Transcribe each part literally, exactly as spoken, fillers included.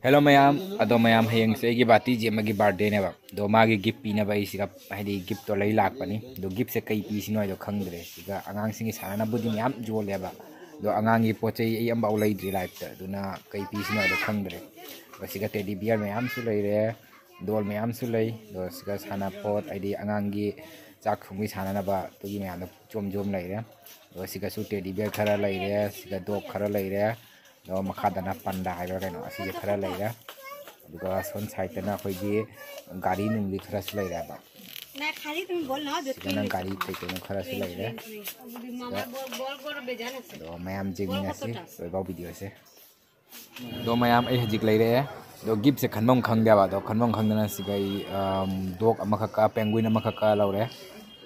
Hello ꯃꯌꯥꯝ, ꯑꯗꯣ ꯃꯌꯥꯝ, ꯍꯌꯦꯡꯁꯦ ꯑꯩꯒꯤ ꯕꯥꯇꯤꯖꯤ ꯑꯃꯒꯤ ꯕꯥꯔꯗꯦꯅꯦꯕ꯫ ꯑꯗꯣ ꯃꯥꯒꯤ ꯒꯤꯐ ꯄꯤꯅꯕ ꯑꯩ ꯁꯤꯗ, ꯍꯥꯏꯗꯤ, ꯒꯤꯐꯇꯣ ꯂꯩ ꯂꯥꯛꯄꯅꯤ꯫ ꯑꯗꯣ ꯒꯤꯐꯁꯦ ꯀꯩ ꯄꯤꯁꯤꯅꯣ ꯍꯥꯏꯗꯣ ꯈꯪꯗ꯭ꯔꯦ꯫ ꯁꯤꯒ ꯑꯉꯥꯡꯁꯤꯡꯒꯤ ꯁꯥꯟꯅꯅꯕꯗꯤ ꯃꯌꯥꯝ ꯌꯣꯜꯂꯦꯕ꯫ ꯑꯗꯣ ꯑꯉꯥꯡꯒꯤ ꯄꯣꯠ ꯆꯩ ꯑꯩ ꯑꯃꯐꯥꯎ ꯂꯩꯗ꯭ꯔꯤ ꯂꯥꯏꯐꯇ꯫ ꯑꯗꯨꯅ ꯀꯩ ꯄꯤꯁꯤꯅꯣ ꯍꯥꯏꯗꯣ ꯈꯪꯗ꯭ꯔꯦ꯫ ꯑꯗꯣ ꯁꯤꯒ ꯇꯦꯗꯤ ꯕꯤꯌꯔ ꯃꯌꯥꯝꯁꯨ ꯂꯩꯔꯦ, ꯗꯣꯜ ꯃꯌꯥꯝꯁꯨ ꯂꯩ꯫ ꯑꯗꯣ ꯁꯤꯒ ꯁꯥꯟꯅꯄꯣꯠ, ꯍꯥꯏꯗꯤ, ꯑꯉꯥꯡꯒꯤ ꯆꯥꯛ ꯊꯣꯡꯕꯒꯤ ꯁꯥꯟꯅꯅꯕ ꯑꯗꯨꯒꯤ ꯃꯌꯥꯝꯗꯣ ꯖꯣꯝ ꯖꯣꯝ ꯂꯩꯔꯦ꯫ ꯑꯗꯣ ꯁꯤꯒꯁꯨ ꯇꯦꯗꯤ ꯕꯤꯌꯔ ꯈꯔ ꯂꯩꯔꯦ, ꯁꯤꯒ ꯗꯣꯒ ꯈꯔ ꯂꯩꯔꯦ꯫ ꯑꯗꯣ ꯃꯈꯥꯗꯅ ꯄꯟꯗꯥ ꯍꯥꯏꯕ꯭ꯔꯥ ꯀꯩꯅꯣ, ꯑꯁꯤꯁꯦ ꯈꯔ ꯂꯩꯔꯦ꯫ ꯑꯗꯨꯒ ꯁꯣꯝ ꯁꯥꯏꯠꯇꯅ ꯑꯩꯈꯣꯏꯒꯤ ꯒꯥꯔꯤ ꯅꯨꯡꯂꯤ ꯈꯔꯁꯨ ꯂꯩꯔꯦꯕ꯫ ꯁꯤꯗꯅ ꯒꯥꯔꯤ ꯀꯩ ꯀꯩꯅꯣ ꯈꯔꯁꯨ ꯂꯩꯔꯦ꯫ ꯑꯗꯣ ꯃꯌꯥꯝ ꯌꯦꯡꯃꯤꯟꯅꯁꯤ ꯂꯣꯏꯐꯥꯎ ꯚꯤꯗꯤꯑꯣꯁꯦ꯫ ꯑꯗꯣ ꯃꯌꯥꯝ, ꯑꯩ ꯍꯧꯖꯤꯛ ꯂꯩꯔꯛꯑꯦ꯫ ꯑꯗꯣ ꯒꯤꯐꯁꯦ ꯈꯟꯐꯝ ꯈꯪꯗꯦꯕ꯫ ꯑꯗꯣ ꯈꯟꯐꯝ ꯈꯪꯗꯅ ꯁꯤꯒ ꯑꯩ, ꯑꯝ, ꯗꯣꯒ ꯑꯃꯈꯛꯀ ꯄꯦꯡꯒꯨꯏꯟ ꯑꯃꯈꯛꯀ ꯂꯧꯔꯦ꯫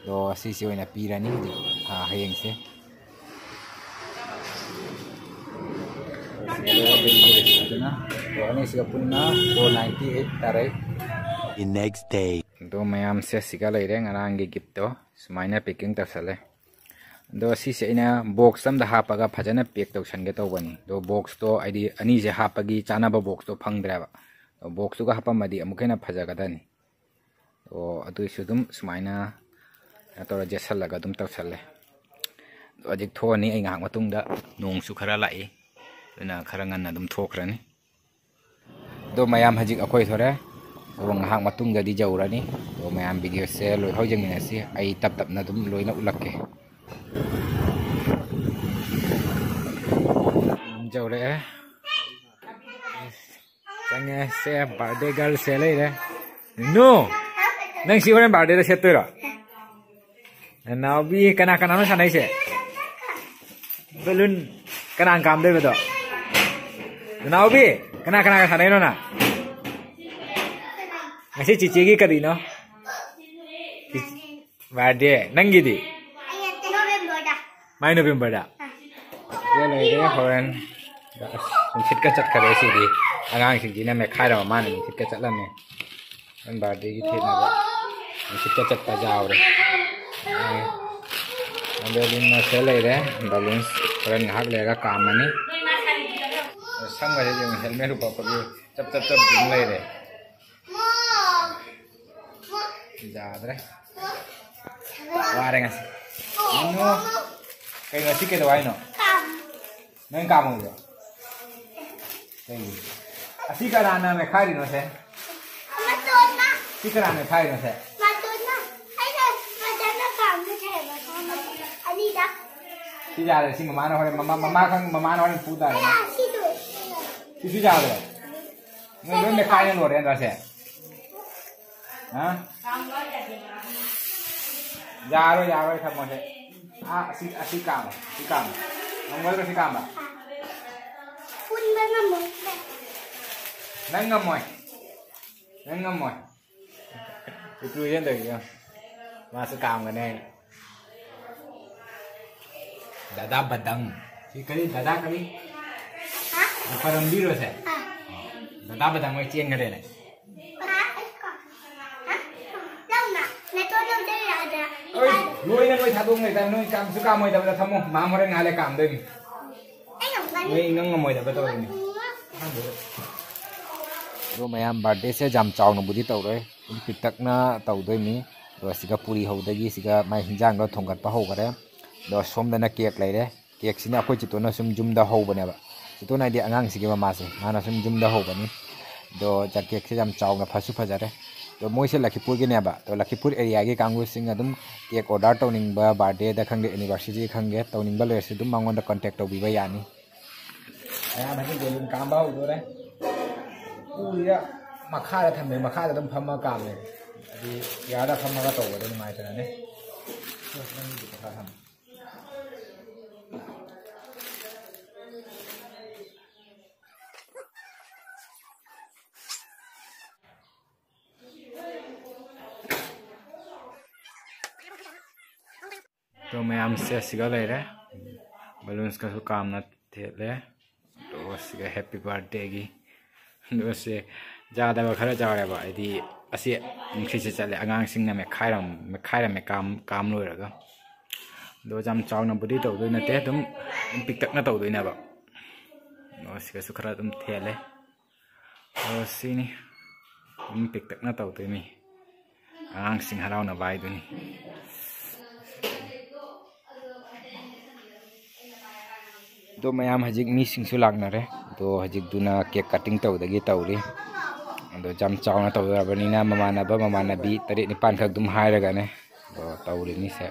ꯑꯗꯣ ꯑꯁꯤꯁꯤ ꯑꯣꯏꯅ ꯄꯤꯔꯅꯤ ꯍꯧꯖꯤꯛ, ꯑ, ꯍꯌꯦꯡꯁꯦ꯫ ꯑꯗꯨꯅ ꯑꯅꯤꯁꯤꯒ ꯄꯨꯟꯅ four ninety eight ꯇꯥꯔꯦ꯫ The next day. ꯑꯗꯣ ꯃꯌꯥꯝꯁꯦ ꯁꯤꯒ ꯂꯩꯔꯦ, ꯉꯔꯥꯡꯒꯤ ꯒꯤꯐꯇꯣ ꯁꯨꯃꯥꯏꯅ ꯄꯦꯛꯀꯤꯡ ꯇꯧꯁꯜꯂꯦ꯫ ꯑꯗꯣ ꯁꯤꯁꯦ ꯑꯩꯅ ꯕꯣꯛꯁ ꯑꯝꯗ ꯍꯥꯞꯄꯒ ꯐꯖꯅ ꯄꯦꯛ ꯇꯧꯁꯟꯒꯦ ꯇꯧꯕꯅꯤ꯫ ꯑꯗꯣ ꯕꯣꯛꯁꯇꯣ, ꯍꯥꯏꯗꯤ, ꯑꯅꯤꯁꯦ ꯍꯥꯞꯄꯒꯤ ꯆꯥꯅꯕ ꯕꯣꯛꯁꯇꯣ ꯐꯪꯗ꯭ꯔꯦꯕ꯫ ꯑꯗꯣ ꯕꯣꯛꯁꯇꯨꯒ ꯍꯥꯞꯄꯝꯃꯗꯤ ꯑꯃꯨꯛꯀ ꯍꯦꯟꯅ ꯐꯖꯒꯗꯅꯤ꯫ ꯑꯣ, ꯑꯗꯨꯏꯁꯨ ꯑꯗꯨꯝ ꯁꯨꯃꯥꯏꯅ ꯀꯩꯅꯣ ꯇꯧꯔ ꯌꯦꯠꯁꯜꯂꯒ ꯑꯗꯨꯝ ꯇꯧꯁꯜꯂꯦ꯫ ꯑꯗꯣ ꯍꯧꯖꯤꯛ ꯊꯣꯛꯑꯅꯤ꯫ ꯑꯩ ꯉꯥꯏꯍꯥꯛ ꯃꯇꯨꯡꯗ, ꯅꯣꯡꯁꯨ ꯈꯔ ꯂꯥꯛꯏ, ꯑꯗꯨꯅ ꯈꯔ ꯉꯟꯅ ꯑꯗꯨꯝ ꯊꯣꯛꯈ꯭ꯔꯅꯤ꯫ ꯑꯗꯣ ꯃꯌꯥꯝ, ꯍꯧꯖꯤꯛ ꯑꯩꯈꯣꯏ ꯊꯣꯔꯦ꯫ ꯑꯗꯣ ꯉꯥꯏꯍꯥꯛ ꯃꯇꯨꯡꯗꯗꯤ ꯌꯧꯔꯅꯤ꯫ ꯑꯗꯣ ꯃꯌꯥꯝ, ꯚꯤꯗꯤꯑꯣꯁꯦ ꯂꯣꯏꯐꯥꯎ ꯌꯦꯡꯃꯤꯟꯅꯁꯤ꯫ ꯑꯩ ꯇꯞ ꯇꯞꯅ ꯑꯗꯨꯝ ꯂꯣꯏꯅ ꯎꯠꯂꯛꯀꯦ꯫ ꯌꯧꯔꯛꯑꯦ꯫ ꯆꯪꯉꯦ꯫ ꯁꯦ, ꯕꯥꯔꯗꯦ ꯒꯔꯜꯁꯦ ꯂꯩꯔꯦ꯫ ꯅꯨ, ꯅꯪ ꯁꯤ ꯍꯣꯔꯦꯟ ꯕꯥꯔꯗꯦꯗ ꯁꯦꯠꯇꯣꯏꯔꯣ? ꯅꯅꯥꯎꯕꯤ, ꯀꯅꯥ ꯀꯅꯥꯅꯣ ꯁꯥꯟꯅꯩꯁꯦ? ꯕꯦꯂꯨꯟ ꯀꯅꯥ ꯀꯥꯝꯗꯣꯏꯕꯗꯣ? ꯅꯅꯥꯎꯕꯤ, ꯀꯅꯥ ꯀꯅꯥꯒ ꯁꯥꯟꯅꯩꯅꯣ ꯅꯪ? ꯉꯁꯤ ꯆꯤꯆꯦꯒꯤ ꯀꯔꯤꯅꯣ? ꯕꯥꯔꯗꯦ꯫ ꯅꯪꯒꯤꯗꯤ? ꯅꯣꯕꯦꯝꯕꯔꯗ꯫ ꯃꯥꯏ ꯅꯣꯕꯦꯝꯕꯔꯗ? ꯑꯥ꯫ ꯁꯤꯗ ꯂꯩꯔꯦ ꯍꯣꯔꯦꯟ꯫ ꯑꯁ, ꯅꯨꯡꯁꯤꯠꯀ ꯆꯠꯈꯔꯦ ꯁꯤꯗꯤ꯫ ꯑꯉꯥꯡꯁꯤꯡꯁꯤꯅ ꯃꯦꯠꯈꯥꯏꯔꯕ ꯃꯥꯅ ꯅꯨꯡꯁꯤꯠꯀ ꯆꯠꯂꯝꯃꯦ꯫ ꯍꯣꯔꯦꯟ ꯕꯥꯔꯗꯦꯒꯤ ꯊꯦꯠꯅꯕ ꯅꯨꯡꯁꯤꯠꯀ ꯆꯠꯄ ꯌꯥꯎꯔꯦ꯫ ꯑꯥ꯫ ꯕꯦꯂꯨꯟ ꯃꯁꯦ ꯂꯩꯔꯦ꯫ ꯕꯦꯂꯨꯟꯁ ꯍꯣꯔꯦꯟ ꯉꯥꯏꯍꯥꯛ ꯂꯩꯔꯒ ꯀꯥꯝꯃꯅꯤ꯫ ꯈꯪꯕꯁꯦ ꯌꯦꯡꯉꯨ, helmet ꯎꯞꯄꯛꯄꯒꯤ ꯆꯞ ꯆꯞ ꯆꯞ ꯌꯨꯡ ꯂꯩꯔꯦ꯫ ꯌꯥꯗ꯭ꯔꯦ꯫ ꯋꯥꯔꯦ ꯉꯁꯤ꯫ ꯃꯤꯅꯨ, ꯀꯩꯅꯣ ꯁꯤ ꯀꯩꯗꯧ ꯍꯥꯏꯅꯣ? ꯅꯪ ꯀꯥꯝꯃꯣꯏꯗ꯭ꯔꯣ? ꯀꯩꯒꯤ? ꯑꯁꯤ ꯀꯅꯥꯅ ꯃꯦꯠꯈꯥꯏꯔꯤꯅꯣ ꯁꯦ? ꯁꯤ ꯀꯅꯥꯅ ꯃꯦꯠꯈꯥꯏꯔꯤꯅꯣ ꯁꯦ? ꯑꯅꯤꯗ꯫ ꯁꯤ ꯌꯥꯔꯦ, ꯁꯤ ꯃꯃꯥꯅ ꯍꯣꯔꯦꯟ, ꯃꯃꯥ, ꯃꯃꯥ ꯈꯪ-, ꯃꯃꯥꯅ ꯍꯣꯔꯦꯟ ꯐꯨ ꯇꯥꯔꯦ꯫ ꯑꯌꯥ, ꯁꯤꯗꯣ꯫ ꯁꯤꯁꯨ ꯌꯥꯗ꯭ꯔꯣ? ꯅꯣꯏ ꯂꯣꯏ ꯃꯦꯠꯈꯥꯏꯅ ꯂꯣꯏꯔꯦ ꯅꯠꯇ꯭ꯔꯥ ꯁꯦ? ꯍꯥ? ꯌꯥꯔꯣꯏ, ꯌꯥꯔꯣꯏ, ꯊꯝꯃꯣꯁꯦ꯫ ꯑꯥ, ꯑꯁꯤ, ꯑꯁꯤ ꯀꯥꯝꯃꯣ, ꯁꯤ ꯀꯥꯝꯃꯣ꯫ ꯉꯝꯒꯗ꯭ꯔꯣ ꯁꯤ ꯀꯥꯝꯕ? ꯄꯨꯟꯕ ꯉꯝꯃꯣꯏ꯫ ꯅꯪ ꯉꯝꯃꯣꯏ꯫ ꯅꯪ ꯉꯝꯃꯣꯏ꯫ ꯄꯤꯛꯇ꯭ꯔꯨ ꯌꯦꯟꯗꯧꯔꯤ ꯌꯦꯡꯉꯣ꯫ ꯃꯥꯁꯨ ꯀꯥꯝꯒꯅꯤ ꯍꯥꯏꯅ꯫ ꯗꯥꯗꯥ ꯕꯗꯪ꯫ ꯁꯤ ꯀꯔꯤ? ꯗꯥꯗꯥ ꯀꯔꯤ? ꯍꯥ? ꯄꯔꯝꯕꯤꯔꯣꯁꯦ? ꯑꯥ꯫ ꯗꯥꯗꯥ ꯕꯗꯪ ꯍꯣꯏ ꯆꯦꯟꯈ꯭ꯔꯦꯅꯦ꯫ ꯍꯥ? ꯍꯥ? ꯂꯧꯅ? ꯅꯇꯣꯟ ꯂꯧꯗꯣꯏꯔꯥ ꯑꯗ? ꯑꯣꯏ, ꯂꯣꯏꯅ ꯂꯣꯏ ꯊꯥꯗꯣꯛꯅꯩ ꯇꯥꯏ꯫ ꯅꯣꯏ ꯀꯥꯝꯁꯨ ꯀꯥꯝꯃꯣꯏꯗꯕꯗ ꯊꯝꯃꯣ꯫ ꯃꯥ ꯍꯣꯔꯦꯟ ꯉꯥꯏꯍꯥꯛ ꯂꯩ ꯀꯥꯝꯗꯣꯏꯅꯤ꯫ ꯑꯩ ꯌꯥꯝ ꯀꯟꯅ ꯅꯣꯏ ꯉꯝ ꯉꯝꯃꯣꯏꯗꯕ ꯇꯧꯔꯤꯅꯤ꯫ ꯑꯗꯣ ꯃꯌꯥꯝ, birthdayꯁꯦ ꯌꯥꯝ ꯆꯥꯎꯅꯕꯨꯗꯤ ꯇꯧꯔꯣꯏ꯫ ꯑꯗꯨꯝ ꯄꯤꯛꯇꯛꯅ ꯇꯧꯗꯣꯏꯅꯤ꯫ ꯑꯗꯣ ꯁꯤꯒ ꯄꯨꯔꯤ ꯍꯧꯗꯒꯤ ꯁꯤꯒ ꯃꯥꯏ ꯍꯤꯟꯖꯥꯡꯗꯣ ꯊꯣꯡꯒꯠꯄ ꯍꯧꯈꯔꯦ꯫ ꯑꯗꯣ ꯁꯣꯝꯗꯅ cake ꯂꯩꯔꯦ꯫ Cakeꯁꯤꯅ ꯑꯩꯈꯣꯏ ꯆꯤꯇꯣꯟꯅ ꯁꯨꯝ ꯌꯨꯝꯗ ꯍꯧꯕꯅꯦꯕ꯫ ꯆꯤꯇꯣꯟ ꯍꯥꯏꯗꯤ ꯑꯉꯥꯡꯁꯤꯒꯤ ꯃꯃꯥꯁꯦ, ꯃꯥꯅ ꯁꯨꯝ ꯌꯨꯝꯗ ꯍꯧꯕꯅꯤ꯫ ꯑꯗꯣ ꯖ-, cakeꯁꯦ ꯌꯥꯝ ꯆꯥꯎꯅ ꯐꯁꯨ ꯐꯖꯔꯦ꯫ ꯑꯗꯣ ꯃꯣꯏꯁꯦ ꯂꯈꯤꯄꯨꯔꯒꯤꯅꯦꯕ꯫ ꯑꯗꯣ ꯂꯈꯤꯄꯨꯔ areaꯒꯤ ꯀꯥꯡꯕꯨꯁꯤꯡ ꯑꯗꯨꯝ cake order ꯇꯧꯅꯤꯡꯕ, birthdayꯗ ꯈꯪꯗꯦ, anniversary ꯈꯪꯗꯦ, ꯇꯧꯅꯤꯡꯕ ꯂꯩꯔꯁꯨ ꯑꯗꯨꯝ ꯃꯉꯣꯟꯗ contact ꯇꯧꯕꯤꯕ ꯌꯥꯅꯤ꯫ ꯃꯌꯥꯝ ꯍꯧꯖꯤꯛ balloon ꯀꯥꯝꯕ ꯍꯧꯗꯣꯔꯦ꯫ ꯎꯔꯤꯔ ꯃꯈꯥꯗ ꯊꯝꯃꯦ, ꯃꯈꯥꯗ ꯑꯗꯨꯝ ꯐꯝꯃ ꯀꯥꯝꯃꯦ꯫ ꯍꯥꯏꯗꯤ chairꯗ ꯐꯝꯃꯒ ꯇꯧꯕꯗꯣ ꯅꯨꯡꯉꯥꯏꯇꯅꯅꯦ꯫ ꯅꯪꯒꯤꯗꯤ ꯃꯈꯥ ꯊꯝꯃꯣ꯫ ꯑꯗꯣ ꯃꯌꯥꯝꯁꯦ ꯑꯁꯤꯒ ꯂꯩꯔꯦ꯫ Balloonsꯀꯁꯨ ꯀꯥꯝꯅ ꯊꯦꯠꯂꯦ꯫ ꯑꯗꯣ ꯁꯤꯒ happy birthdayꯒꯤ꯫ ꯑꯗꯣ ꯁꯦ ꯌꯥꯗꯕ ꯈꯔ ꯌꯥꯎꯔꯦꯕ꯫ ꯍꯥꯏꯗꯤ ꯑꯁꯤ ꯅꯨꯡꯁꯤꯠꯁꯦ ꯆꯠꯂꯦ꯫ ꯑꯉꯥꯡꯁꯤꯡꯅ ꯃꯦꯠꯈꯥꯏꯔꯝ-, ꯃꯦꯠꯈꯥꯏꯔꯝꯃꯦ ꯀꯥꯝ-, ꯀꯥꯝ ꯂꯣꯏꯔꯒ꯫ ꯑꯗꯣ ꯌꯥꯝ ꯆꯥꯎꯅꯕꯨꯗꯤ ꯇꯧꯗꯣꯏ ꯅꯠꯇꯦ, ꯑꯗꯨꯝ ꯄꯤꯛꯇꯛꯅ ꯇꯧꯗꯣꯏꯅꯦꯕ꯫ ꯑꯣ, ꯁꯤꯒꯁꯨ ꯈꯔ ꯑꯗꯨꯝ ꯊꯦꯠꯂꯦ꯫ ꯑꯣ, ꯁꯤꯅꯤ꯫ ꯑꯗꯨꯝ ꯄꯤꯛꯇꯛꯅ ꯇꯧꯗꯣꯏꯅꯤ꯫ ꯑꯉꯥꯡꯁꯤꯡ ꯍꯔꯥꯎꯅꯕ ꯍꯥꯏꯗꯨꯅꯤ꯫ ꯑꯗꯣ ꯃꯌꯥꯝ, ꯍꯧꯖꯤꯛ ꯃꯤꯁꯤꯡꯁꯨ ꯂꯥꯛꯅꯔꯦ꯫ ꯑꯗꯣ ꯍꯧꯖꯤꯛꯇꯨꯅ cake cutting ꯇꯧꯗꯒꯤ ꯇꯧꯔꯤ꯫ ꯑꯗꯣ ꯌꯥꯝ ꯆꯥꯎꯅ ꯇꯧꯗ꯭ꯔꯕꯅꯤꯅ ꯃꯃꯥꯟꯅꯕ ꯃꯃꯥꯟꯅꯕꯤ ꯇꯔꯦꯠ ꯅꯤꯄꯥꯟꯈꯛ ꯑꯗꯨꯝ ꯍꯥꯏꯔꯒꯅꯦ꯫ ꯑꯗꯣ ꯇꯧꯔꯤꯅꯤ ꯁꯦ꯫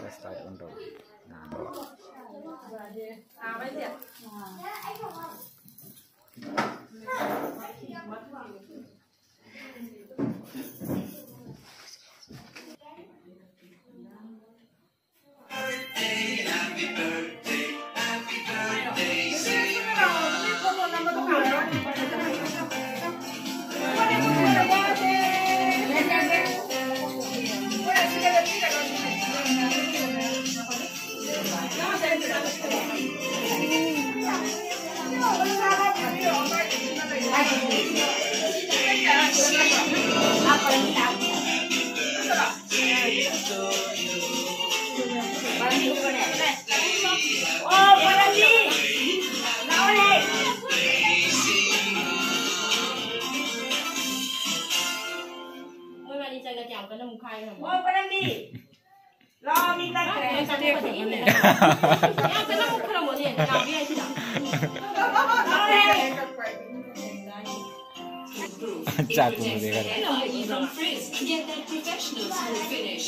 ꯃꯣꯏꯕꯥꯅꯤ ꯆꯪꯉꯗꯤ ꯌꯥꯝ ꯀꯟꯅ ꯃꯨꯛꯈꯥꯏꯈ꯭ꯔꯕ꯫ ꯃꯣꯏ ꯄꯔꯝꯕꯤ! ꯂꯥꯛꯑꯣ, ꯃꯤ ꯇꯠꯈ꯭ꯔꯦ꯫ ꯌꯥꯝ ꯀꯟꯅ ꯃꯨꯛꯈ꯭ꯔꯕꯅꯦ, ꯂꯥꯛꯑꯣ ꯌꯥꯏꯁꯤꯗ꯫ ꯆꯥꯛ ꯊꯣꯡꯕꯗꯤ ꯈꯔ꯫ From frizz, yet they're professionals who finish.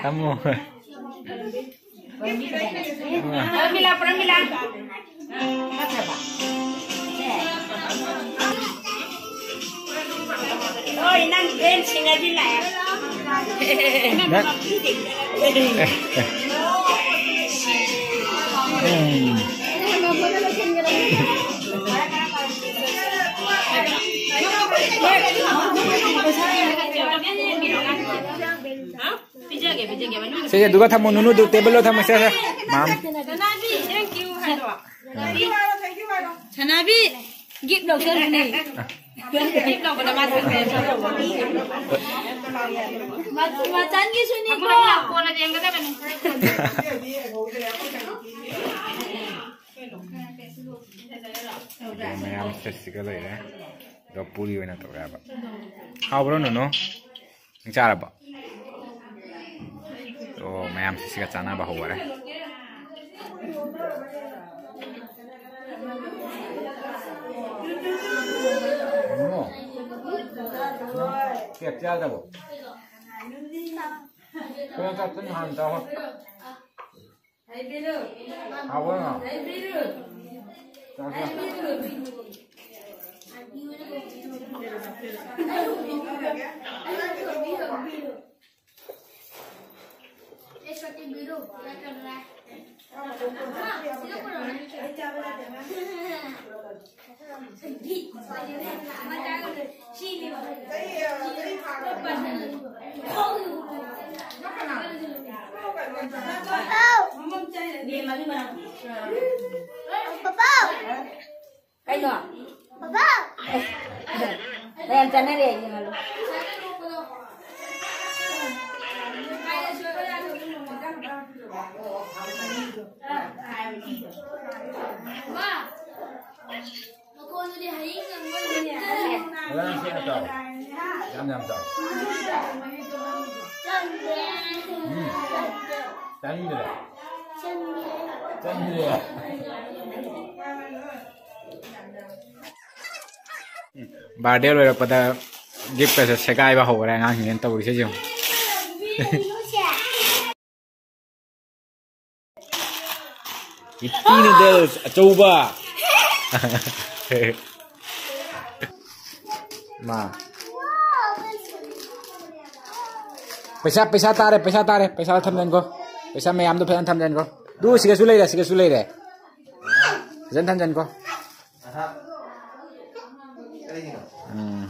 ꯇꯥꯃꯣ꯫ ꯄ꯭ꯔꯃꯤꯂꯥ, ꯄ꯭ꯔꯃꯤꯂꯥ꯫ ꯍꯣꯏ, ꯅꯪ friend ꯁꯤꯡꯒꯗꯤ ꯂꯥꯛꯑꯦ꯫ ꯅꯪ ꯎꯝ꯫ ꯁꯦ, ꯑꯗꯨꯒ ꯊꯝꯃꯣ, ꯅꯨꯅꯨꯗꯨ ꯇꯦꯕꯜꯗ ꯊꯝꯃꯣ, ꯁꯦ, ꯁꯦ꯫ ꯃꯥꯝ꯫ ꯁꯅꯥꯕꯤ, thank you ꯍꯥꯏꯔꯣ꯫ ꯁꯅꯥꯕꯤ, gift ꯂꯧꯁꯜꯂꯨꯅꯦ꯫ Gift ꯂꯧꯕꯗ ꯃꯥ ꯊꯝꯃꯦ꯫ ꯃꯆ-, ꯃꯆꯟꯒꯤꯁꯨꯅꯤꯀꯣ꯫ ꯀꯣꯟꯅ ꯌꯦꯡꯒꯗꯕꯅꯤ꯫ ꯑꯗꯨꯒ ꯃꯌꯥꯝ ꯁꯦꯠꯁꯤꯒ ꯂꯩꯔꯦ꯫ ꯑꯗꯣ ꯄꯨꯔꯤ ꯑꯣꯏꯅ ꯇꯧꯔꯦ ꯍꯥꯏꯕ꯫ ꯍꯥꯎꯕ꯭ꯔꯣ, ꯅꯨꯅꯨ? ꯅꯪ ꯆꯥꯔꯕꯣ? ꯑꯣ, ꯃꯌꯥꯝꯁꯦ ꯁꯤꯒ ꯆꯥꯅꯕ ꯍꯧꯔꯦ꯫ ꯅꯨꯅꯨ, ꯅꯪ cake ꯆꯥꯗꯕꯣ? ꯀꯩꯅꯣ ꯆꯥ-, ꯅꯍꯥꯟ ꯆꯥꯎ꯫ ꯍꯥꯎꯕ꯭ꯔꯣ? ꯆꯥꯎ, ꯆꯥꯎ꯫ ꯀꯩꯅꯣ? ꯃꯌꯥꯝ ꯆꯥꯅꯔꯦ, ꯌꯦꯡꯍꯜꯂꯣ꯫ ꯐꯖꯅ ꯁꯦꯡꯅ ꯆꯥꯎ꯫ ꯌꯥꯝ ꯌꯥꯝ ꯆꯥꯎ꯫ ꯎꯝ꯫ ꯆꯥꯅꯤꯡꯗ꯭ꯔꯦ? ꯆꯥꯅꯤꯡꯗ꯭ꯔꯦ꯫ Birthday ꯂꯣꯏꯔꯛꯄꯗ gift ꯀꯁꯦ ꯁꯦꯒꯥꯏꯕ ꯍꯧꯈ꯭ꯔꯦ ꯑꯉꯥꯡꯁꯤꯡꯁꯤꯅ ꯇꯧꯔꯤꯁꯦ ꯌꯦꯡꯉꯨ꯫ Yippee noodles ꯑꯆꯧꯕ꯫ ꯃꯥ꯫ ꯄꯩꯁꯥ, ꯄꯩꯁꯥ ꯇꯥꯔꯦ, ꯄꯩꯁꯥ ꯇꯥꯔꯦ꯫ ꯄꯩꯁꯥ ꯊꯝꯖꯟꯈꯣ꯫ ꯄꯩꯁꯥ ꯃꯌꯥꯝꯗꯣ ꯐꯖꯅ ꯊꯝꯖꯟꯈꯣ꯫ ꯑꯗꯨ ꯁꯤꯒꯁꯨ ꯂꯩꯔꯦ, ꯁꯤꯒꯁꯨ ꯂꯩꯔꯦ꯫ ꯐꯖꯅ ꯊꯝꯖꯟꯈꯣ꯫ ꯎꯝ꯫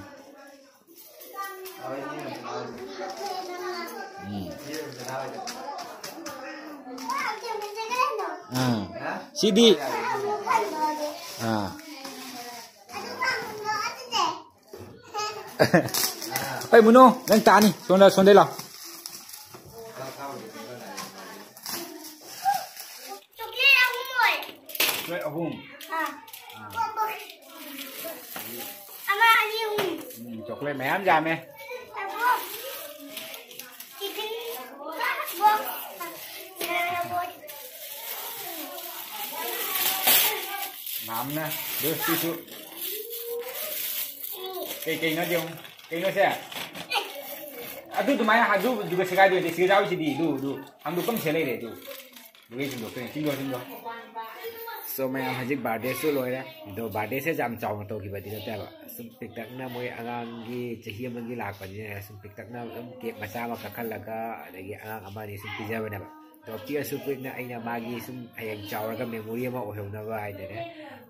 ꯎꯝ꯫ ꯎꯝ꯫ ꯁꯤꯗꯤ꯫ ꯑꯥ꯫ ꯍꯣꯏ, ꯃꯨꯅꯣ, ꯅꯪ ꯇꯥꯅꯤ꯫ ꯁꯣꯝꯗ, ꯁꯣꯝꯗꯩ ꯂꯥꯎ꯫ ꯆꯣꯀ꯭ꯂꯦꯠ ꯑꯍꯨꯝ ꯑꯣꯏ꯫ ꯆꯣꯀ꯭ꯂꯦꯠ ꯑꯍꯨꯝ꯫ ꯑꯥ꯫ ꯑꯥ꯫ ꯑꯃ, ꯑꯅꯤ, ꯑꯍꯨꯝ꯫ ꯎꯝ, ꯆꯣꯀ꯭ꯂꯦꯠ ꯃꯌꯥꯝ ꯌꯥꯝꯃꯦ꯫ ꯑꯍꯨꯝ꯫ Tiffin box. ꯃꯌꯥꯝꯅ ꯗꯣꯁꯇꯤꯁꯨ꯫ ꯀꯩ ꯀꯩꯅꯣ ꯌꯦꯡꯉꯨ꯫ ꯀꯩꯅꯣꯁꯦ? ꯑꯗꯨ ꯑꯗꯨꯃꯥꯏꯅ ꯑꯗꯨ, ꯑꯗꯨꯒ ꯁꯦꯒꯥꯏꯗꯣꯏꯗꯤ ꯁꯤꯒ ꯌꯥꯎꯔꯤꯁꯤꯗꯤ ꯑꯗꯨ, ꯑꯗꯨ ꯍꯥꯡꯗꯣꯛꯐꯝꯁꯦ ꯂꯩꯔꯦ ꯑꯗꯨ꯫ ꯑꯗꯨꯒꯤ ꯁꯤꯟꯗꯣꯛꯇꯣꯏꯅꯦ꯫ ꯁꯤꯟꯗꯣꯛ, ꯁꯤꯟꯗꯣꯛ꯫ So ꯃꯌꯥꯝ ꯍꯧꯖꯤꯛ ꯕꯥꯔꯗꯦꯁꯨ ꯂꯣꯏꯔꯦ꯫ ꯑꯗꯣ ꯕꯥꯔꯗꯦꯁꯦ ꯌꯥꯝ ꯆꯥꯎꯅ ꯇꯧꯈꯤꯕꯗꯤ ꯅꯠꯇꯦꯕ꯫ ꯁꯨꯝ ꯄꯤꯛꯇꯛꯅ ꯃꯣꯏ ꯑꯉꯥꯡꯒꯤ ꯆꯍꯤ ꯑꯃꯒꯤ ꯂꯥꯛꯄꯅꯤꯅ ꯁꯨꯝ ꯄꯤꯛꯇꯛꯅ ꯑꯗꯨꯝ ꯀꯦꯛ ꯃꯆꯥ ꯑꯃ ꯀꯛꯍꯜꯂꯒ ꯑꯗꯒꯤ ꯑꯉꯥꯡ ꯑꯃ ꯑꯅꯤ ꯁꯨꯝ ꯄꯤꯖꯕꯅꯦꯕ꯫ ꯑꯗꯣ ꯄꯤꯛꯑꯁꯨ ꯄꯤꯛꯅ ꯑꯩꯅ ꯃꯥꯒꯤ ꯁꯨꯝ ꯍꯌꯦꯡ ꯆꯥꯎꯔꯒ ꯃꯦꯃꯣꯔꯤ ꯑꯃ ꯑꯣꯏꯍꯧꯅꯕ ꯍꯥꯏꯗꯅꯦ꯫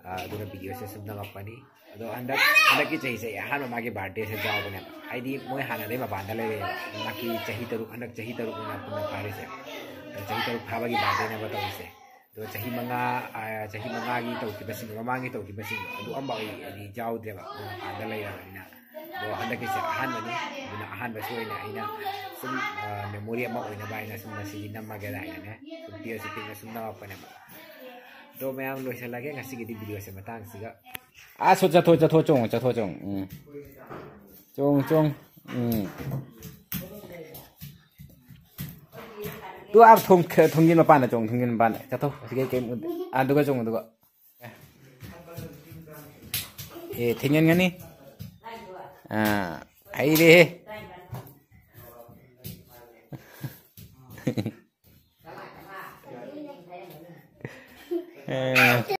ꯑ, ꯑꯗꯨꯅ ꯚꯤꯗꯤꯑꯣꯁꯦ ꯁꯨꯝ ꯅꯝꯃꯛꯄꯅꯤ꯫ ꯑꯗꯣ ꯍꯟꯗꯛ, ꯍꯟꯗꯛꯀꯤ ꯆꯍꯤꯁꯦ ꯑꯩ ꯑꯍꯥꯟꯕ ꯃꯥꯒꯤ ꯕꯥꯔꯗꯦꯁꯦ ꯌꯥꯎꯕꯅꯦꯕ꯫ ꯍꯥꯏꯗꯤ ꯃꯣꯏ ꯍꯥꯟꯅꯗꯩ ꯃꯄꯥꯟꯗ ꯂꯩꯔꯛꯑꯦꯕ꯫ ꯑꯗꯨꯝ ꯃꯥꯒꯤ ꯆꯍꯤ ꯇꯔꯨꯛ, ꯍꯟꯗꯛ ꯆꯍꯤ ꯇꯔꯨꯛꯅꯦꯕ ꯄꯨꯟꯅ ꯐꯥꯔꯤꯁꯦ꯫ ꯑꯗꯣ ꯆꯍꯤ ꯇꯔꯨꯛ ꯐꯥꯕꯒꯤ ꯕꯥꯔꯗꯦꯅꯦꯕ ꯇꯧꯔꯤꯁꯦ꯫ ꯑꯗꯣ ꯆꯍꯤ ꯃꯉꯥ, ꯑ, ꯆꯍꯤ ꯃꯉꯥꯒꯤ ꯇꯧꯈꯤꯕꯁꯤꯡꯗꯣ, ꯃꯃꯥꯡꯒꯤ ꯇꯧꯈꯤꯕꯁꯤꯡꯗꯣ, ꯑꯗꯨ ꯑꯝꯐꯥꯎ ꯑꯩ ꯍꯥꯏꯗꯤ ꯌꯥꯎꯗ꯭ꯔꯦꯕ꯫ ꯃꯣꯏ ꯃꯄꯥꯟꯗ ꯂꯩꯔꯕꯅꯤꯅ꯫ ꯑꯗꯣ ꯍꯟꯗꯛꯀꯤꯁꯦ ꯑꯍꯥꯟꯕꯅꯤ꯫ ꯑꯗꯨꯅ ꯑꯍꯥꯟꯕꯁꯨ ꯑꯣꯏꯅ ꯑꯩꯅ ꯁꯨꯝ, ꯑ, ꯃꯦꯃꯣꯔꯤ ꯑꯃ ꯑꯣꯏꯅꯕ ꯍꯥꯏꯅ ꯁꯨꯝ ꯉꯁꯤꯗꯤ ꯅꯝꯃꯒꯦꯗ ꯍꯥꯏꯅꯅꯦ꯫ ꯁꯨꯝ ꯄꯤꯛꯑꯁꯨ ꯄꯤꯛꯅ ꯁꯨꯝ ꯅꯝꯃꯛꯄꯅꯦꯕ꯫ ꯑꯗꯣ ꯃꯌꯥꯝ ꯂꯣꯏꯁꯤꯜꯂꯒꯦ ꯉꯁꯤꯒꯤꯗꯤ ꯚꯤꯗꯤꯑꯣꯁꯦ ꯃꯇꯥꯡꯁꯤꯒ꯫ ꯑꯥ, ꯁꯣ-, ꯆꯠꯊꯣꯛ, ꯆꯠꯊꯣꯛ, ꯆꯣꯡꯉꯨ, ꯆꯠꯊꯣꯛ, ꯆꯣꯡꯉꯨ꯫ ꯎꯝ꯫ ꯆꯣꯡ, ꯆꯣꯡ꯫ ꯎꯝ꯫ ꯇꯨ ꯑꯥ ꯊꯣꯡ-, ꯊꯣꯡꯖꯤꯟ ꯃꯄꯥꯟꯗ ꯆꯣꯡ, ꯊꯣꯡꯖꯤꯟ ꯃꯄꯥꯟꯗ꯫ ꯆꯠꯊꯣꯛ꯫ ꯑꯁꯤ ꯀꯩ, ꯀꯩ ꯎꯗꯦ꯫ ꯑꯥ, ꯑꯗꯨꯒ ꯆꯣꯡ, ꯑꯗꯨꯒ꯫ ꯑꯦ, ꯊꯦꯡꯖꯤꯟꯒꯅꯤ꯫ ꯑꯥ, ꯍꯩꯔꯦꯍꯦ꯫